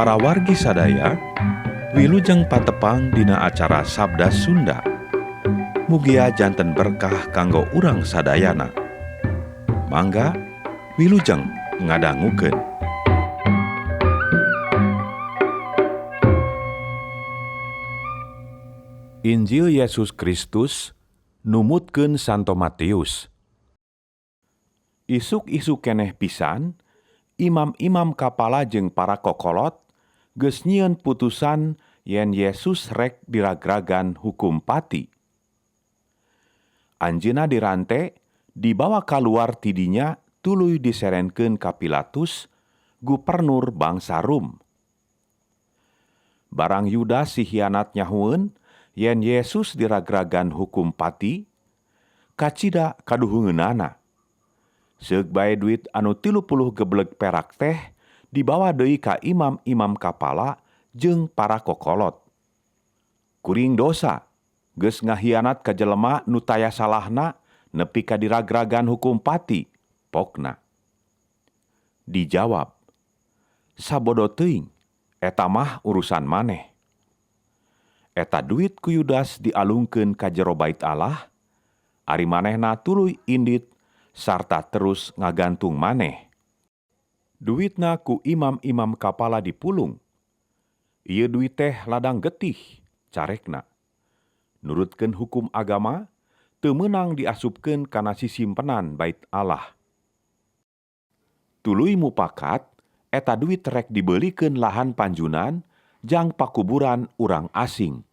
Para wargi sadaya, wilujeng patepang dina acara Sabda Sunda. Mugia janten berkah kanggo urang sadayana. Mangga wilujeng ngadangukeun. Injil Yesus Kristus numutkeun Santo Matius. Isuk-isuk keneh pisan, imam-imam kapala jeung para kokolot geus nyieun putusan yen Yesus rek diragragan hukum pati. Anjeunna dirante, dibawa kaluar ti dinya tuluy diserenkeun ka Pilatus, gubernur bangsa Rum. Barang Yudas si hianat nyahueun yen Yesus diragragan hukum pati, kacida kaduhungeunana. Seuk bae duit anu 30 gebleg perak teh dibawa deui ka imam-imam kapala jeung para kokolot. Kuring dosa, geus ngahianat ka jelema nu taya salahna nepi ka diragragan hukum pati, pokna. Dijawab, sabodo teuing, eta mah urusan maneh. Eta duit ku Yudas dialungkeun ka jero bait Allah, ari manehna tuluy indit sarta terus ngagantung maneh. Duitna ku imam-imam kapala dipulung. Ieu duit teh ladang getih, carekna. Nurutkeun hukum agama, teu meunang diasupkeun kana sisimpenan bait Allah. Tuluy mupakat, eta duit rek dibeulikeun lahan panjunan jang pakuburan urang asing.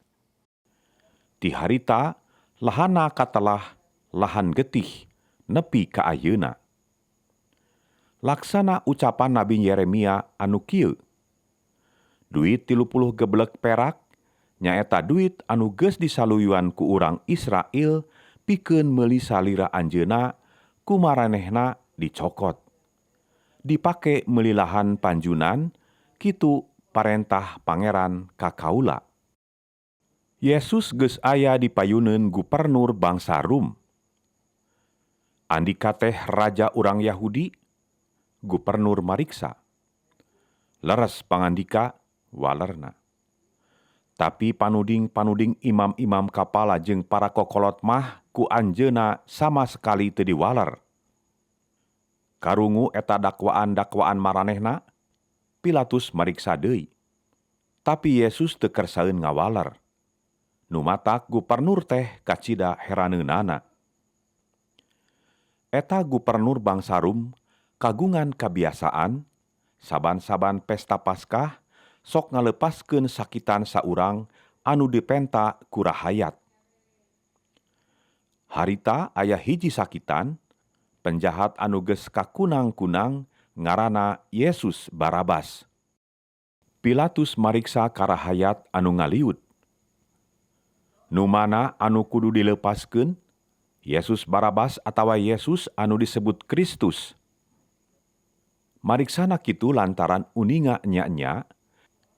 Ti harita, lahanna katelah lahan getih, nepi ka ayeuna. Laksana ucapan Nabi Yeremia anu kieu. Duit 30 geblek perak, nyaeta duit anu geus disaluyuan ku urang Israel pikeun meuli salira anjeunna ku maranehna dicokot. Dipake meuli lahan panjunan, kitu parentah pangeran ka kaula. Yesus geus aya di payuneun gubernur bangsa Rum. Andika teh raja urang Yahudi, gubernur mariksa. Leres pangandika walerna. Tapi panuding-panuding imam-imam kapala jeung para kokolot mah ku anjeunna sama sekali teu diwaler. Karungu eta dakwaan-dakwaan maranehna, Pilatus mariksa deui. Tapi Yesus teu kersaeun ngawaler. Nu matak gubernur teh kacida heraneunana. Eta gubernur bangsa Rum kagungan kabiasaan saban-saban pesta Paskah sok ngalepaskeun sakitan saurang anu dipenta ku rahayat. Harita aya hiji sakitan, penjahat anu geus kakunang-kunang ngaranna Yesus Barabas. Pilatus mariksa ka rahayat anu ngaliut. Nu mana anu kudu dilepaskeun? Yesus Barabas atawa Yesus anu disebut Kristus. Mariksana kitu lantaran uninga nya-nya,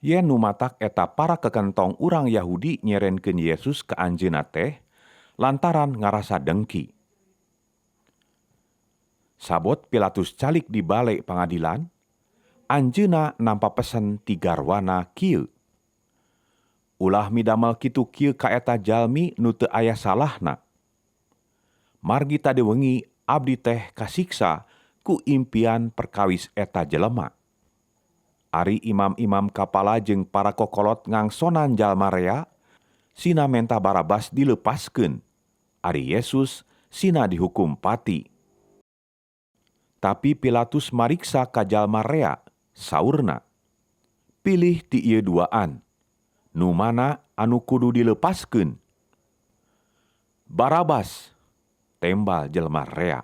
yen nu matak eta para kekentong urang Yahudi nyerenkeun Yesus ka anjeunna teh lantaran ngarasa dengki. Sabot Pilatus calik di bale pangadilan, anjeunna nampa pesen ti garwana kieu. Ulah midamel kitu kieu ka eta jalmi nu teu aya salahna. Margi tadi wengi abdi teh kasiksa ku impian perkawis eta jelema. Ari imam-imam kapala jeung para kokolot ngangsonan jalma rea, sina menta Barabas dilepaskeun. Ari Yesus sina dihukum pati. Tapi Pilatus mariksa ka jalma rea, saurna, pilih ti ieu duaan, nu mana anu kudu dilepaskeun? Barabas, tembal jelema rea.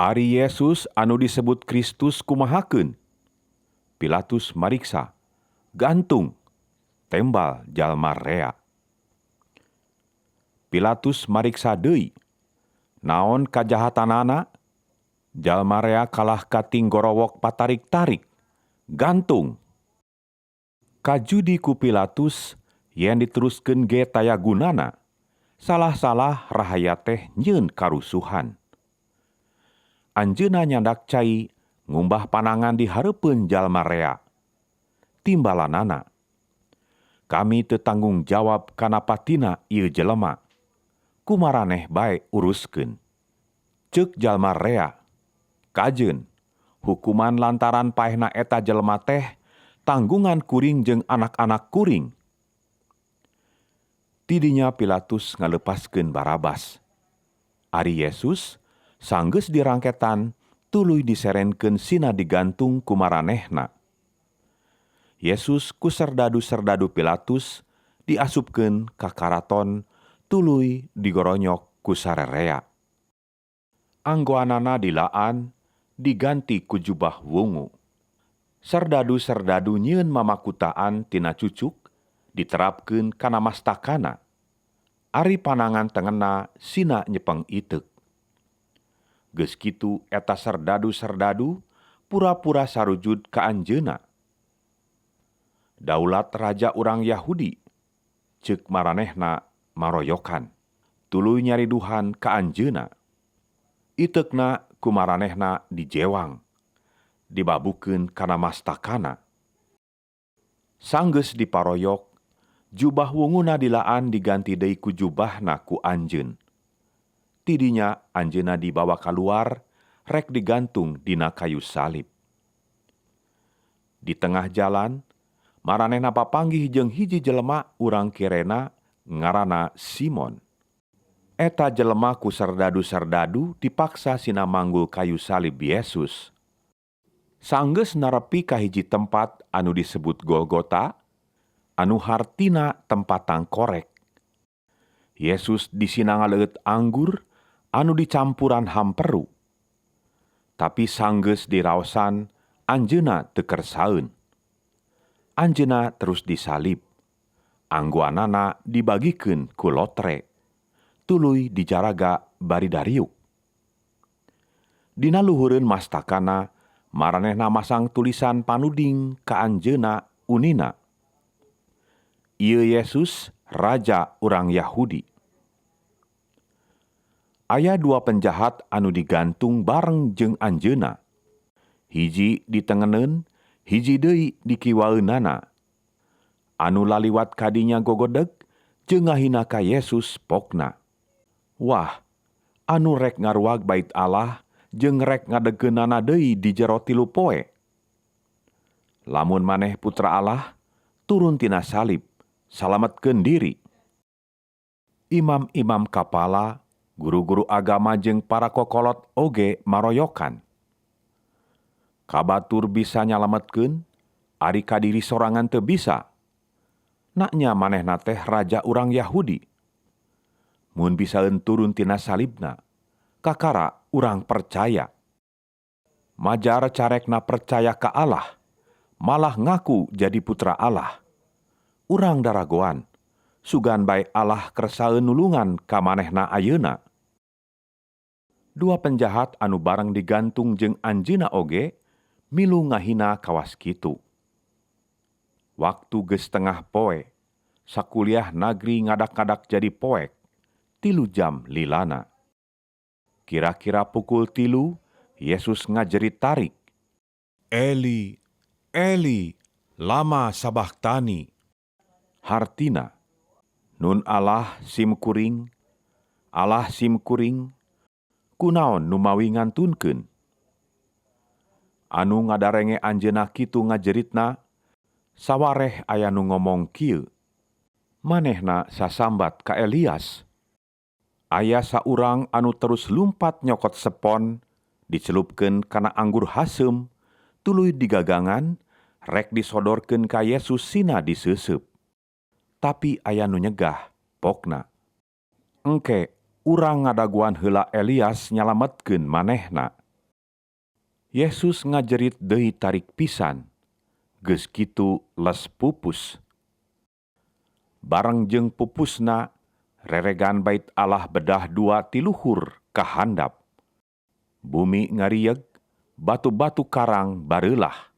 Ari Yesus anu disebut Kristus kumahakeun? Pilatus mariksa, gantung, tembal jalma rea. Pilatus mariksa deui, naon kajahatanana? Jalma rea kalah katinggorowok patarik-tarik, gantung. Kajudi ku Pilatus yen diteruskeun ge taya gunana, salah-salah rahayat teh nyieun karusuhan. Anjeunna nyandak cai ngumbah panangan di hareupeun jalma rea. Timbalanana. Kami teu tanggung jawab kana patina ieu jelema. Ku maraneh bae uruskeun. Ceuk jalma rea, "Kajeun, hukuman lantaran paehna eta jelema teh tanggungan kuring jeung anak-anak kuring." Tidinya Pilatus ngalepaskeun Barabas. Ari Yesus sanggeus dirangketan tuluy diserenkeun sina digantung ku maranehna. Yesus ku serdadu-serdadu Pilatus diasupkeun ka karaton tuluy digoronyok ku sarerea. Anggoanana dilaan diganti ku jubah wungu. Serdadu-serdadu nyieun mamakutaan tina cucuk diterapkeun kana mastakana. Ari panangan tengenna sina nyepeng iteuk. Geus kitu eta serdadu-serdadu pura-pura sarujud ka anjeunna. "Daulat raja urang Yahudi," ceuk maranehna maroyokan. Tuluy nyariduhan ka anjeunna. Iteukna ku maranehna dijewang, dibabukeun kana mastakana. Sanggeus diparoyok, jubah wunguna dilaan diganti deui ku jubahna ku anjeun. Tidinya anjeunna dibawa kaluar rek digantung dina kayu salib. Di tengah jalan, maranehna papanggih jeung hiji jelema urang Kirena ngaranna Simon. Eta jelema ku serdadu-serdadu dipaksa sina manggul kayu salib Yesus. Sanggeus narepi ka hiji tempat anu disebut Golgota, anu hartina tempat tangkorek. Yesus disina ngaleueut anggur anu dicampuran hamperu. Tapi sanggeus diraosan, anjeunna teu kersaeun. Anjeunna terus disalib. Anggoanana dibagikeun ku lotre. Tuluy dijaraga bari dariuk. Dina luhureun mastakana, maranehna masang tulisan panuding ka anjeunna unina. "Ieu Yesus, Raja urang Yahudi." Aya dua penjahat anu digantung bareng jeung anjeunna. Hiji di tengeneun, hiji deui di kiwaeunana. Anu laliwat kadinya gogodeg jeung ngahina ka Yesus pokna. "Wah, anu rek ngaruag bait Allah jeung rek ngadegkeunana deui di jero 3 poe. Lamun maneh putra Allah, turun tina salib, salametkeun diri." Imam-imam kapala, guru-guru agama jeung para kokolot oge maroyokan. "Kabatur bisa nyalametkeun, ari ka diri sorangan teu bisa. Naknya manehna teh raja urang Yahudi. Mun bisaeun turun tina salibna, kakara urang percaya." Majar carekna percaya ka Allah, malah ngaku jadi putra Allah. Urang daragoan, sugan bae Allah kersaeun nulungan ka manehna ayeuna. Dua penjahat anu bareng digantung jeung anjeunna oge milu ngahina kawas kitu. Waktu geus tengah poe, sakuliah nagri ngadak-ngadak jadi poek, 3 jam lilana. Kira-kira pukul 3, Yesus ngajerit tarik. "Eli, Eli, lama sabachtani?" Hartina, "Nun Allah sim kuring, Allah sim kuring, kunaon numawi ngantunkeun?" Anu ngadarenge anjeunna kitu ngajeritna, sawareh aya nu ngomong kieu, "Manehna sasambat ka Elias." Aya saurang anu terus lumpat nyokot sepon, dicelupkeun kana anggur haseum, tuluy digagangan, rek disodorkeun ka Yesus sina diseuseup. Tapi aya nu nyegah, pokna, "Engke urang ngadaguan heula Elias nyalametkeun manehna." Yesus ngajerit deui tarik pisan, geus kitu les pupus. Bareng jeung pupusna, reregan bait Allah bedah dua tiluhur ka handap. Bumi ngarieg, batu-batu karang bareulah.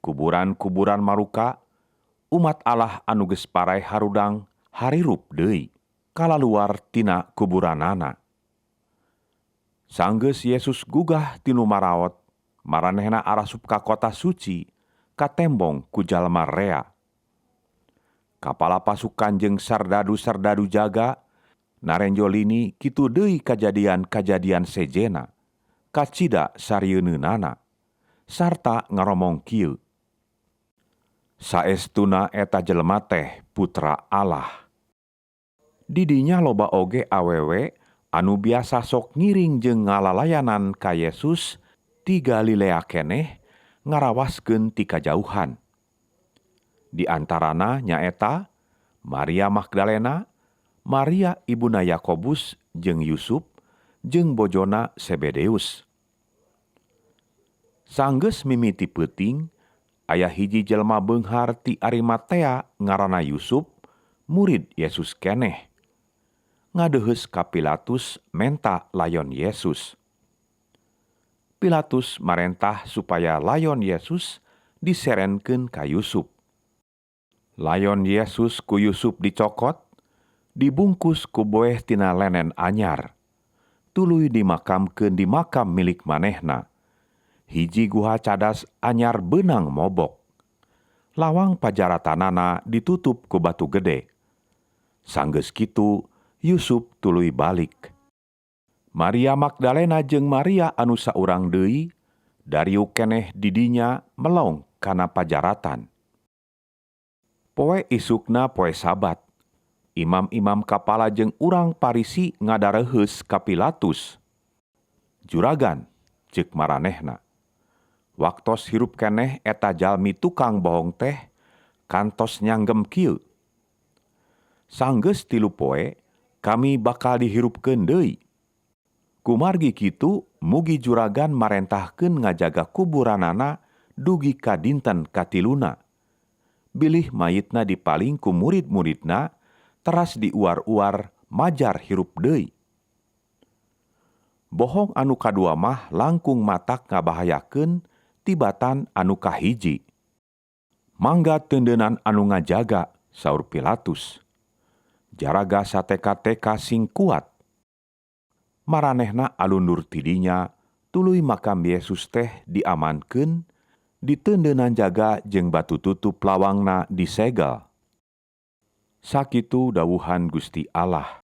Kuburan-kuburan maruka, umat Allah anu geus parai harudang harirup deui, kalaluar tina kuburanana. Sanggeus Yesus gugah tinu maraot, maranehna arasup ka kota suci, katembong ku jalma rea. Kapala pasukan jeung sardadu-sardadu jaga narenjo lini kitu deui kajadian-kajadian sejenna, kacida sarieunana, sarta ngaromong kieu: "Saestuna eta jelema teh Putra Allah." Di dinya loba oge awewe anu biasa sok ngiring jeung ngalalayanan ka Yesus ti Galilea keneh ngarawaskeun ti kajauhan. Di antarana nyaeta Maria Magdalena, Maria ibuna Yakobus jeung Yusuf, jeung bojona Zebedeus. Sanggeus mimiti peuting, aya hiji jelema beunghar ti Arimatea ngaranna Yusuf, murid Yesus keneh. Ngadeuheus ka Pilatus menta layon Yesus. Pilatus marentah supaya layon Yesus diserenkeun ka Yusuf. Layon Yesus ku Yusuf dicokot, dibungkus ku boeh tina lenen anyar. Tuluy dimakamkeun di makam milik manehna. Hiji guha cadas anyar beunang mobok. Lawang pajaratanana ditutup ku batu gede. Sanggeus kitu, Yusuf tuluy balik. Maria Magdalena jeung Maria anu saurang deui dariuk keneh di dinya melong kana pajaratan. Poe isukna poe Sabat, imam-imam kapala jeung urang Parisi ngadareuheus ka Pilatus. "Juragan," ceuk maranehna, "waktos hirup keneh eta jalmi tukang bohong teh kantos nyanggem kieu: 'Sanggeus 3 poe kami bakal dihirupkeun deui.' Kumargi kitu mugi juragan marentahkeun ngajaga kuburanana dugi ka dinten katiluna. Bilih mayitna dipaling ku murid-muridna teras diuar-uar majar hirup deui." Bohong anu kadua mah langkung matak ngabahayakeun tibatan anu kahiji. "Mangga teundeunan anu ngajaga," saur Pilatus. "Jaraga sateka-teka sing kuat." Maranehna alundur ti dinya, tuluy makam Yesus teh diamankeun, diteundeunan jaga jeung batu tutup lawangna disegel. Sakitu dawuhan Gusti Allah.